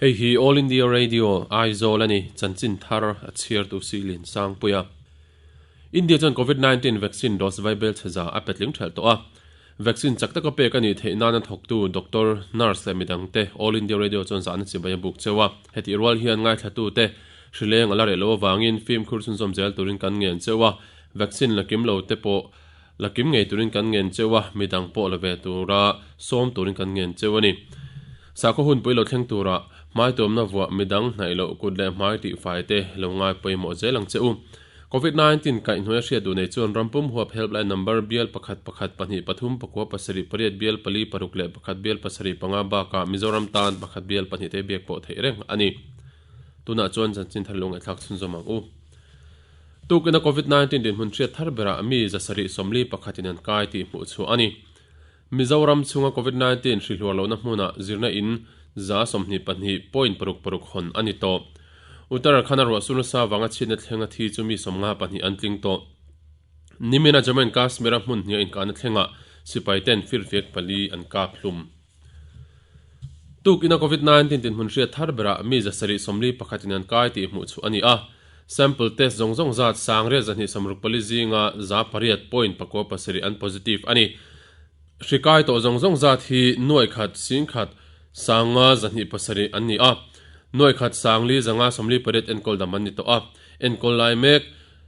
Hei hi All India Radio, Aizawl a ni, chanchin thar a chhiartu Silin Sangpuia. India chuan Covid 19 vaccine dose vaibel chhe za a petling thelh tawh a. Vaccine chak taka pek a nih theih nana thawktu doctor, nurse leh midangte All India Radio chuan zahna chibai a buk cheu a. Hetih rual hian ngaithlatute hrileng a la reh loh avangin fimkhur chhunzawm zel turin kan ngen cheu a. Vaccine la kim lo te pawh la kim ngei turin kan ngen cheu a, midang pawh la ve tura sawm turin kan ngen cheu a ni. Sakhaw hunpui lo thleng tura hmaituamna vuah midang hnaih loh kut leh hmai tihfai te lo ngai pawimawh zel ang che u. Covid 19 kaihhnuai a hriat duh nei chuan rampum huap helpline number bial pakhat pakhat pahnih pathum pakua pasarih pariat bial pali paruk leh pakhat bial pasarih panga bakah Mizoram tan pakhat bial pahnih te biak pawh theih reng a ni. Tunah chuan chanchin thar lo ngaihthlak chhunzawm ang u. Tukina Covid 19 dinhmun hriat thar berah mi zasarih sawmli pakhatin an kai tih hmuh chhuah a ni. Mizoram chhunga Covid 19 hrihluar lohna hmunah zirna in 22.66 hawn a ni tawh. Uttarakhand a ruahsur nasa vanga chhiatna thlenga thi chu mi 52 an tling tawh. Nimina Jammu and Kashmir-a hmun hniah inkahna thlengah sipaiten firfiak pali an kap hlum. Tukina Covid 19 dinhmun hriat thar berah mi 741 in an kai tih hmuh chhuah a ni a. Sample test zawng zawng zat sangriat 264 zinga 8.97 an positive a ni. Hri kai tawh zawng zawng zat hi nuai khat sing khat sanga 207 an ni a. Nuai khat sangli zanga 48 enkawl dam an ni tawh a. Enkawl lai mek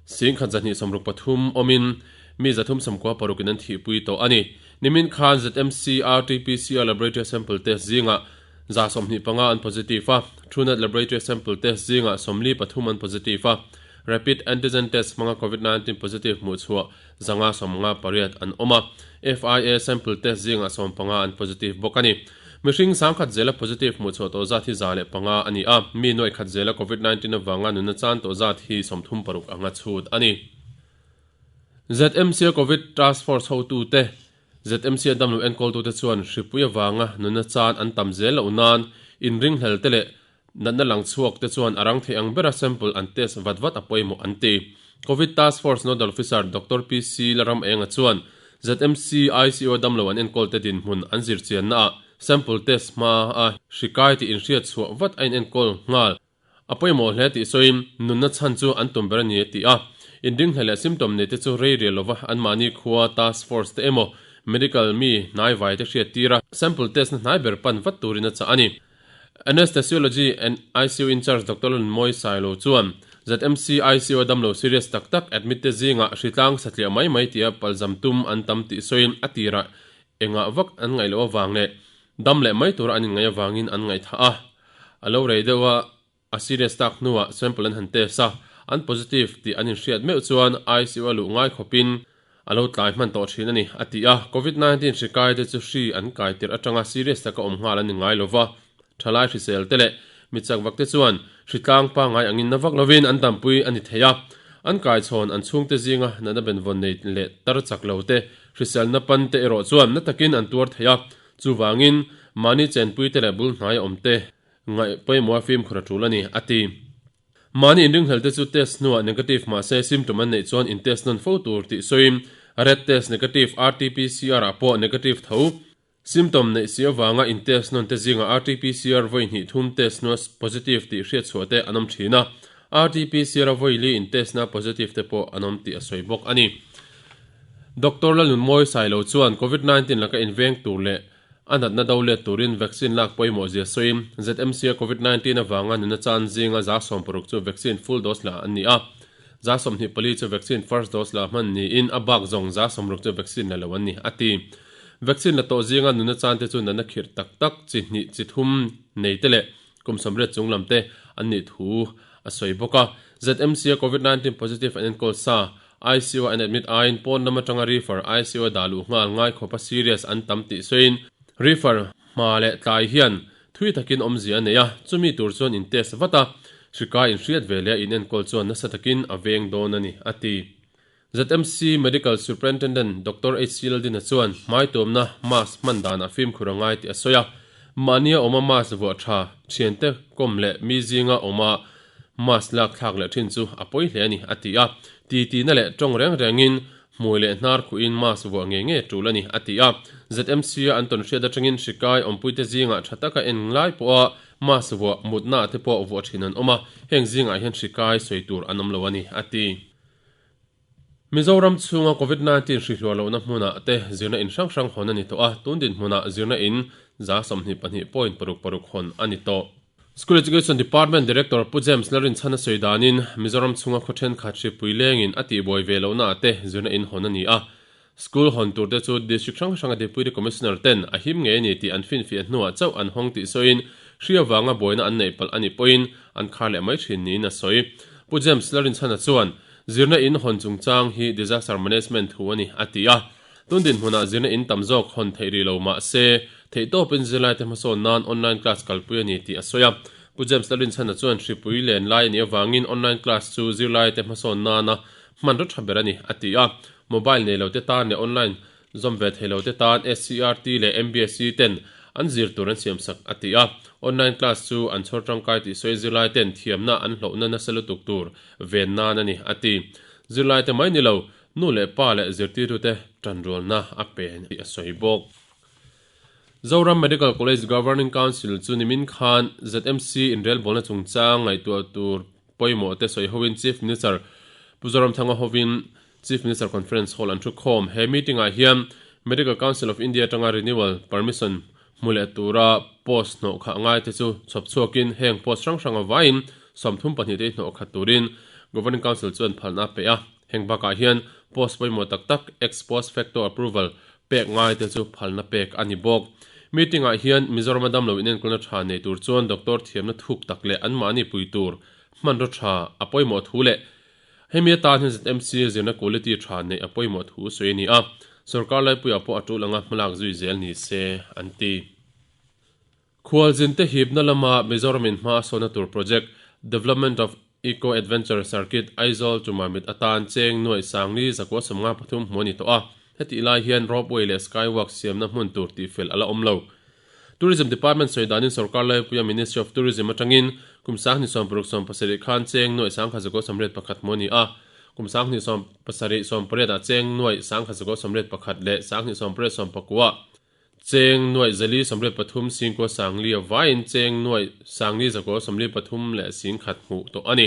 sing khat 263 awmin mi 396 in an thihpui tawh a ni. Nimin khan ZMC RT-PCR laboratory sample test zingah 25 an positive a, Truenat laboratory sample test zingah 43 an positive a, Rapid antigen test hmanga Covid 19 positive hmuh chhuah 558 an awm a, FIA sample test zingah 15 an positive bawk a ni. Mihring sangkhat zela positive hmuh chhuah tawh zat hi 105 a ni a, mi nuaih khat zela Covid 19 avanga nunna chan tawh zat hi 36 anga chhut a ni. ZMC Covid Task Force hotute, ZMC damlo enkawltute chuan hripui avanga nunna chan an tam zel loh nan inringhlel te leh natna lang chhuak te chuan a rang thei ang bera sample an test vat vat a pawimawh an ti. Covid Task Force Nodal Officer Doctor PC Laramenga chuan ZMC ICU damlo an enkawlte dinhmun an zirchiannaah sample test hma a hri kai tih inhriat chhuah vat a inenkawl nghal. A pawimawh hle tih sawiin, nunna chhan chu an tum ber a ni a ti a. Inringhleh leh symptom nei te chu rei rial lova anmahni khua task force te emaw medical mi hnaivai te hriat tir a, sample test na hnai ber pan vat turin a chah a ni. Anesthesiology and ICU in-charge Doctor Lunmawi Sailo chuan, ZMC ICU a damlo serious tak tak admit te zingah hritlang satliah mai mai tia palzam tum an tam tih sawiin a tirah engah vak an ngaih loh avang leh dam leh mai tura an inngaih avangin an ngaihthah a. A lo rei deuh a, a serious tak hnuah sample an han test a, an positive tih an inhriat meuh chuan ICU a luh ngai khawpin a lo tlai hman tawh thin a ni, a ti a. Covid 19 hri kai te chu hri an kai tirh atanga serious taka awm nghal an ni ngai lova, thalai hrisel te leh mi chak vak te chuan hri tlang pangngai angin na vak lovin an dampui a ni thei a. An kaichhawn an chhungte zinga natna benvawn nei leh tar chak lo te, hriselna pan te erawh chuan na takin an tuar thei a, Chuvangin, mahni chenpuite leh bul hnaia awmte ngaih pawimawha fimkhur a tul a ni, a ti. Mahni inringhlelte chu test hnuah negative mahse symptom an neih chuan in-test nawn fo tur tih sawiin, rat test negative RT-PCR ah pawh negative tho. Symptom neih si avanga in-test nawn te zingah RT-PCR vawi hnih thum test hnua positive tih hriatchhuah te an awm thin a, RT-PCR a vawi li in-test na positive te pawh an awm tih a sawi bawk a ni. Doctor Lalnunmawi Sailo chuan Covid 19 laka inveng tur leh a natna do let turin vaccine lak pawimawh zia sawiin ZMC-a Covid 19 avanga nuna chan zinga 60 chu vaccine full dose la an ni a, 24 chu vaccine first dose la hman niin a bak zawng 60 chu vaccine la lo an ni, a ti. Vaccine la tawh zinga nuna chan te chu natna khirh tak tak chi hnih chi thum nei te leh kum 80 chung lam te an nih thu a sawi bawk a. ZMC-a Covid 19 positive an enkawl sa ICU an admit aiin pawn lam atanga refer ICU a dah luh nghal ngai khawpa serious an tam tih sawiin refer hma leh tlai hian thui takin awmzia a nei a, chumi tur chuan in test vat a, hrikai inhriat ve leh a inenkawl chuan nasa takin a veng dawn a ni, a ti. ZMC Medical Superintendent Doctor HC Laldina chuan hmaituamna mask hman danah fimkhur a ngai tih a sawi a, mahnia awma mask vuah tha thiante kawm leh mi zinga awma Mask lak thlak leh thin chu a pawi hle a ni, a ti a. Ti tina leh tawng reng rengin Hmui leh hnar khuhin mask vuah ngei ngei a tul a ni, a ti a. ZMC-a an tawn hriat atangin hri kai awmpuite zingah tha taka en lai pawha mask vuah mutna te pawh vuah thin an awm a, heng zingah hian hri kai sawi tur an awm lo a ni, a ti. Mizoram chhunga Covid 19 hri hluar lohna hmunah te zirna in hrang hrang hawn a ni tawh a, tun dinhmunah zirna in 26.66 hawn a ni tawh. School Education Department Director Pu James Larinchhan a sawi danin, Mizoram chhunga khaw thenkhat hripui lengin a tihbuai ve lohnaah te zirna in hawn a ni a. School hawn tur te chu District hrang hranga Deputy Commissioner ten a him ngei a ni tih an finfiah hnuah chauh an hawng tih sawiin hri avanga buaina an neih palh a nih pawhin an khar leh mai thin niin a sawi. Pu James Larinchhana chuan, Zirna in hawn chungchang hi Disaster Management thu a ni, a ti a. Tun dinhmunah zirna in tam zawk hawn theih rih lo mah se, theihtawpin zirlaite hmasawn nan online class kalpui a ni tih a sawi a. Pu James Lalrinchhana chuan hripui len lai a nih avangin online class chu zirlaite hmasawn nana hmanraw tha ber a ni, a ti a. Mobile nei lote tan leh online zawm ve thei lote tan SCERT leh MBSE ten an zir tur an siamsak, a ti a. Online class chu an chhawr tangkai tih sawi zirlaiten thiamna an hlauhna nasa lutuk tur ven nan a ni, a ti. Zirlaite mai ni lo, Nu leh pa leh zirtirtute tanrualna a pe tih a sawi bawk. Zoram Medical College Governing Council chu nimin khan ZMC inrelbawlna chungchang ngaihtuah tur pawimawh te sawi hoin Chief Minister Pu Zoramthanga hovin Chief Minister Conference Hall an thu khawm. He meeting ah hian Medical Council of India atanga renewal permission hmu leh tura post hnawh khah ngai te chu chhawp chhuakin heng post hrang hrang avaiin 32 te hnawh khat turin Governing Council chuan phalna a pe a. Heng bakah hian post pawimawh tak tak ex post facto approval pek ngai te chu phalna pek a ni bawk. Meeting ah hian Mizoram a damlo inenkawlna tha nei tur chuan doctor thiamna thuk tak leh anmahni pui tur hmanraw tha a pawimawh thu leh hemi atan hian ZMC zirna quality tha neih a pawimawh thu sawi a ni a, sorkar laipuiah pawh a tul anga hmalak zui zel ni se an ti. Khualzinte hipna lama Mizoram in hma a sawna tur project, Development of Eco Adventure Circuit, Aizawl chu Mamit atan cheng nuaih sangli 153 hmu a ni tawh a. Hetih lai hian ropeway leh skywalk siamna hmun tur tihfel a la awm lo. Tourism Department sawi danin sorkar laipuia Ministry of Tourism atangin kum 2067 khan cheng nuaih 1981 hmu a ni a. Kum 2078 ah cheng nuaih 1981 leh 2089 Cheng nuaih zali 83 singkua sangli a vaiin cheng nuaih sangli zakua 43 leh singkhat hmuh tawh a ni.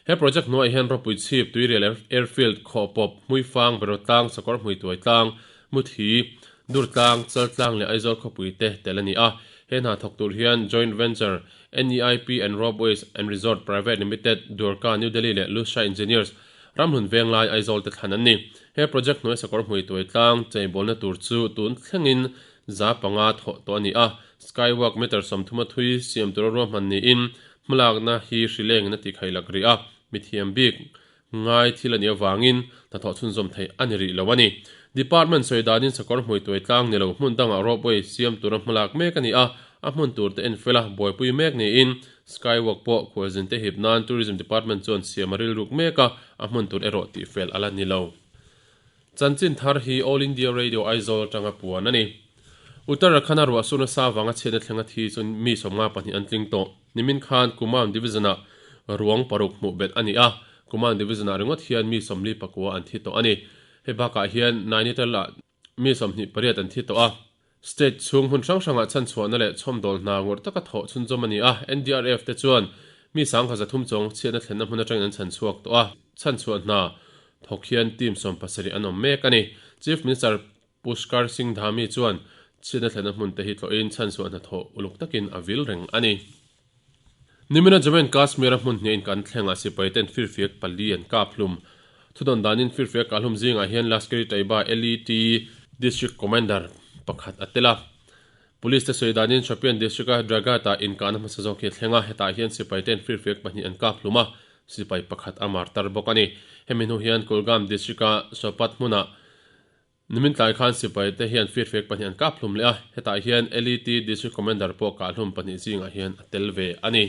He project hnuaiah hian ropui chhip, tuirial airfield, khawhpawp, hmuifang, berawtlang, sakawr hmuituai tlang, muthi, durtlang, chaltlang leh Aizawl khawpui te tel a ni a. He hna thawk tur hian joint venture NEIP and Ropeways and Resort Private Limited, Dwarka, New Delhi leh Lusha Engineers, Ramhlun Venglai, Aizawl te thlan an ni. He project hnuai sakawr hmui tuai tlang cheibawlna tur chu tun thlengin 500 thawh tawh a ni a, skywalk meter 30 a thui siam tura ruahman niin hmalakna hi hri lengin a tihkhaih lak rih a, mithiam bik ngai thil a nih avangin hnathawh chhunzawm theih a ni rih lo a ni. Department sawi danin sakawr hmui tuai tlang ni lo hmun dangah ropeway siam tura hmalak mek a ni a, a hmun tur te en fel a buaipui mek niin skywalk pawh khualzin te hip nan Tourism Department chuan siam a rilruk mek a, a hmun tur erawh tihfel a la ni lo. Chanchin thar hi All India Radio Aizawl atanga puan a ni. Uttarakhand-a ruah sur nasa avanga chhiatna thlenga thi chu mi 52 an tling tawh. Nimin khan Kumaon Division-ah ruang paruk hmuh belh a ni a, Kumaon Division-ah ringawt hian mi 49 an thi tawh a ni. Hei bakah hian Nainital-ah mi 28 an thi tawh a. State chhung hmun hrang hrangah chhanchhuahna leh chhawmdawl hna ngawrh taka thawh chhunzawm a ni a, NDRF te chuan mi 13 chuang chhiatna thlenna hmun atangin an chhanchhuak tawh a, chhanchhuah hna thawk hian team 70 an awm mek a ni. Chief Minister Pushkar Singh Dhami chuan chhiatna thlenna hmun te hi tlawhin chhanchhuah hna thawh uluk takin a vil reng a ni. Nimina Jammu and Kashmir-a hmun hniahin kan thlengah sipai ten firfiak pali an kap hlum. Thudawn danin firfiak kah hlum zingah hian Lashkar-e-Taiba, LET, District Commander pakhat a tel a. Police te sawi danin Shopian District-a Draghat-ah inkahna hmasa zawk hi a thleng a, hetah hian sipai ten firfiak pahnih an kap hlum a, sipai pakhat a martar bawk a ni. Hemi hnu hian Kulgam District-a Sopat hmunah Nimin tlai khan sipai te hian firfek pahnih an kap hlum leh a, hetah hian LET District Commander pawh kah hlum pahnih zingah hian a tel ve a ni.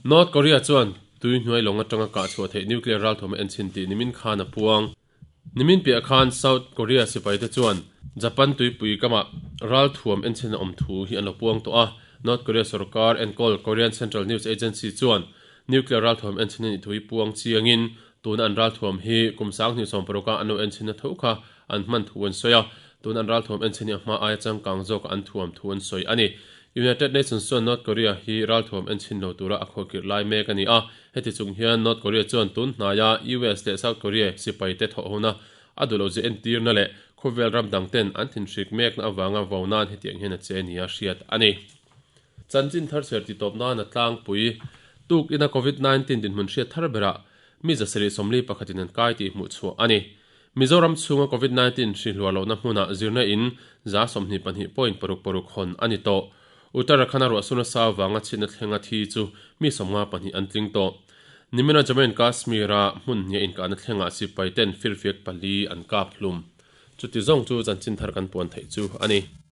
North Korea chuan tui hnuai lawng atanga kah chhuah theih nuclear ralthuam a enchhin tih nimin khan a puang. Nimin piah khan South Korea sipai te chuan Japan tuipui kamah ralthuam enchhin a awm thu hi an lo puang tawh a, North Korea sorkar enkawl Korean Central News Agency chuan nuclear ralthuam enchhin a nih thu hi puang chiangin. Tuna an ralthuam hi kum 2016 a an lo enchhinna tho kha an hman thu an sawi a, tuna an ralthuam enchhin hi a hma aia changkang zawka an thuam thu an sawi a ni. United Nations chuan North Korea hi ralthuam enchhin lo tura a khuakirh lai mek a ni a, heti chung hian North Korea chuan tun hnaia US leh South Korea sipaite thawhhona a duh loh zia entirna leh khawvel ram dang ten an thinhrik mekna avanga vo nan hetiang hian a che nia hriat a ni. Chanchin thar chher titawp nana tlangpui tuk ina Covid 19 dinhmun hriat thar berah mi 741 in an kai tih hmuh chhuah a ni. Mizoram chhunga Covid 19 hri hluar lohna hmunah zirna in 22.66 hawn a ni tawh. Uttarakhand-a ruahsur nasa avanga chhitna thlenga thi chu mi 52 an tling tawh. Nimina Jammu and Kashmir-a hmun hniah inkahna thlengah sipai ten firfiak pali an kap hlum. Chuti zawng chu chanchin thar kan puan theih chu a ni.